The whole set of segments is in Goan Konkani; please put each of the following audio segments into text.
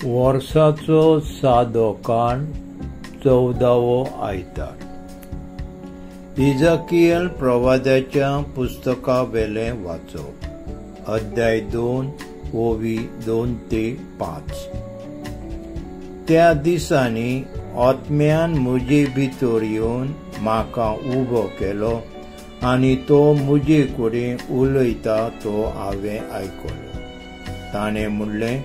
वर्साचो सादो काळ 14वो आयतार. इजाकियल प्रवाद्याच्या पुस्तका वेलें वाचप, अध्याय 2 ओवी 2 ते 5. त्या दिसांनी आत्म्यान म्हजे भितर येवन म्हाका उबो केलो आनी तो म्हजे कडेन उलयता तो हांवें आयकलो. ताणें म्हणलें,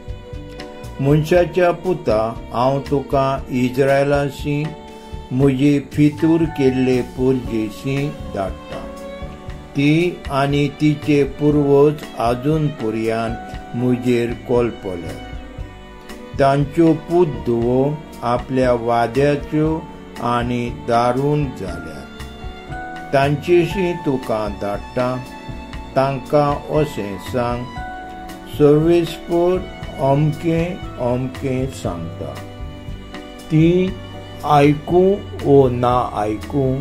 मनशाच्या पुता, हांव तुका इज्रायलाशी म्हजी फितूर केल्ले पुरजेशी धाडटा. ती आनी तिचे पुर्वज आजून पर्यान म्हजेर कोलपल्यात. तांच्यो पूत धुवो आपल्या वाद्याच्यो आनी दारून जाल्यात. तांचेशी तुका धाडटा. तांकां अशें सांग, सर्वेस्पर अमकें अमकें सांगता. ती आयकूं ओ ना आयकूं,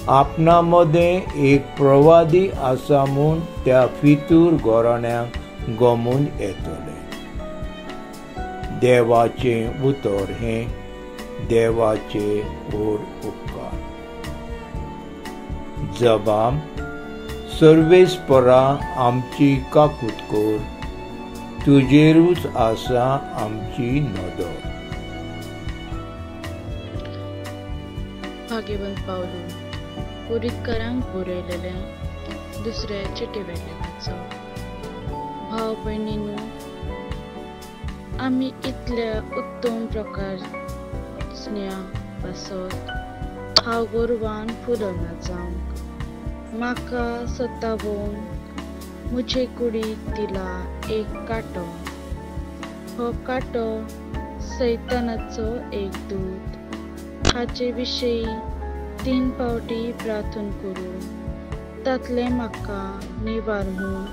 आपणा मदें एक प्रवादी आसा म्हूण त्या फितूर घराण्याक गमून येतलें. देवाचें उतर हें. देवाचे व्हड उपकार. जबाब, सर्वेस्परा आमची काकूत कर, तुजेरूच आसा आमची नदर. भाग्यवंत पावलू कोरितकारांक बरयलेलें दुसरे चिटी वेलें वाचप. भाव भयणीनू, आमी इतल्या उत्तम प्रकारच्या पासत हांव गोरवान फुलना जावंक म्हाका सतावोवन म्हजे कुडीक दिला एक कांटो. हो कांटो सैतानाचो एक दूत. हाचे विशीं 3 फावटी प्रार्थना करून तांतलें म्हाका निवार म्हूण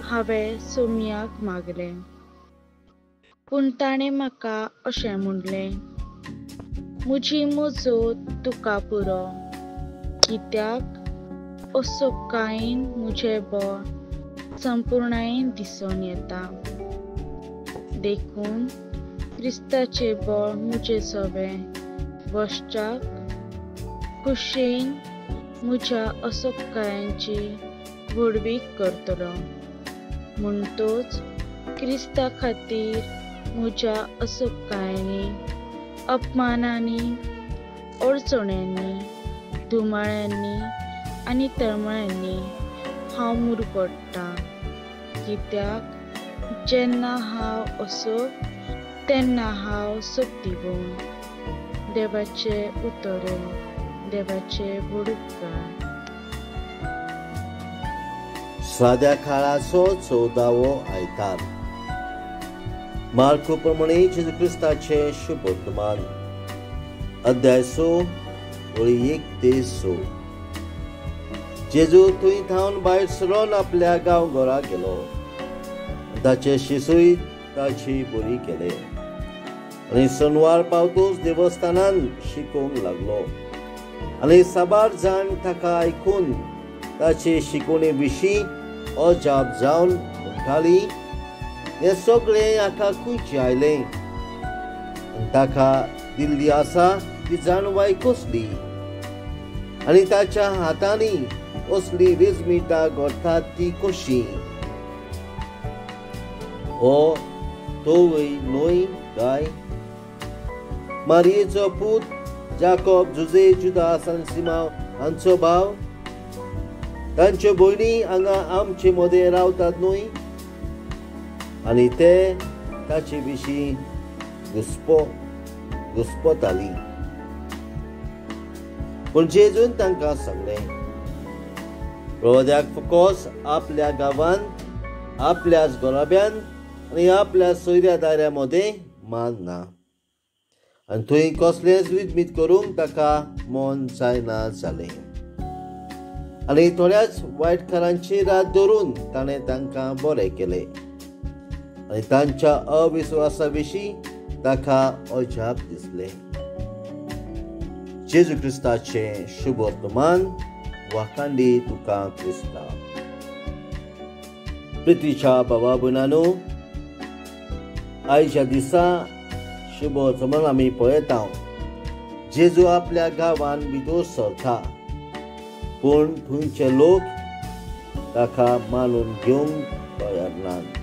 हांवें सोम्याक मागलें. पूण ताणें म्हाका अशें म्हणलें, म्हजी मजत तुका पुरो, कित्याक असोकायेन म्हजें बळ संपुर्णायेन दिसून येता. देखून क्रिस्ताचें बळ म्हजें सवें वसच्याक खुशयेन म्हज्या असोकायांची व्हडवीक करतलो. म्हणटोच क्रिस्ता खातीर म्हज्या असोकायांनी, अपमानांनी, अडचण्यांनी, धुमाळ्यांनी आनी तळमळ्यांनी हांव मुरगट्टा. कित्याक जेन्ना हांव असोक तेन्ना हांव सक्तीवंत. देवाचें उतर, देवाचे व्हड उपकार. साद्या काळाचो 14वो आयतार. मार्को प्रमाणे जेजू क्रिस्ताचें शुभवर्तमान, अध्याय 6 ओळी 1 ते 6. जेजू थंय थावन भायर सरून आपल्या गांव घरा गेलो. ताचे शिसूय ताची बरी केले आनी सनवार पावतूच देवस्थानान शिकोवंक लागलो. आनी साबार जाण ताका आयकून ताचे शिकोवणे विशीं अजाप जावन म्हणटाली, हें सगळें हाका खंयचें आयलें आनी ताका दिल्ली आसा ती जाणवाय कसली आनी ताच्या हातांनी असली विजमिटां घडटात ती कशी. हो तोवय न्हय काय मारियेचो पूत, जाकोब, जुजे, जुदास आनी सिमांव हांचो भाव? तांच्यो भयणी हांगा आमचे मदें रावतात न्हय? आनी ते ताचे विशीं घुस्पताली. पूण जेजून तांकां सांगलें, प्रवाद्याक फकत आपल्या गांवांत, आपल्याच घराब्यान आनी आपल्या सोयऱ्या दायऱ्या मदें मान ना. आनी थंय कसलेंच विजमीत करूंक ताका मन जायना जालें. आनी थोड्याच वायटकारांची रात धरून ताणें तांकां बरें केलें आनी तांच्या अविस्वासा विशीं ताका अजाप दिसलें. जेजू क्रिस्ताचें शुभवर्तमान. वाखांडी तुका क्रिस्ता. प्रितीच्या बाबा भयणांनो, आयच्या दिसा शुभ वर्तमान आमी पळयता, जेजू आपल्या गांवान भितर सरता, पूण थंयचे लोक ताका मानून घेवंक तयार नात.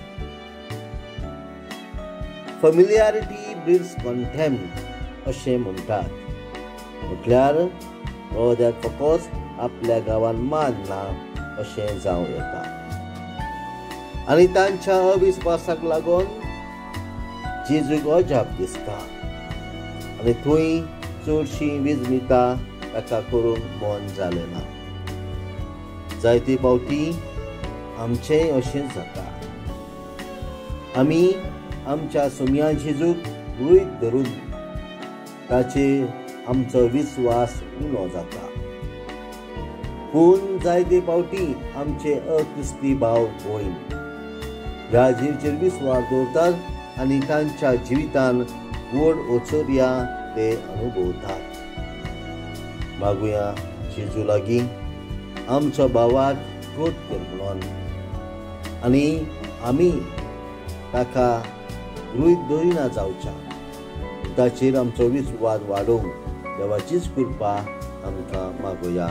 फॅमिलियारिटी ब्रीड्स कंटेम्प्ट अशें म्हणटात. म्हटल्यार रोद्याक फकत आपल्या गांवान मान ना अशें जावं येता आनी तांच्या अविस्वासाक लागून जेजूक अजाप दिसता आनी थंय चडशीं विजमिता ताका करूंक मन जालें ना. जायते फावटी आमचेंय अशेंच जाता. आमी आमच्या सोम्या जेजूक गृहीत धरून ताचेर आमचो विस्वास उणो जाता. पूण जायते फावटी आमचे अक्रिस्ती भाव भयण ह्या जेजूचेर विस्वास दवरतात आनी तांच्या जिवितान व्हड ओचोर्या ते अनुभवतात. मागुया जेजू लागीं आमचो भावाक गोट कर म्हणून आनी आमी ताका गृहीत दवरिना जावच्या, ताचेर आमचो विस्वास वाडोवंक देवाचीच कृपा आमकां मागुया.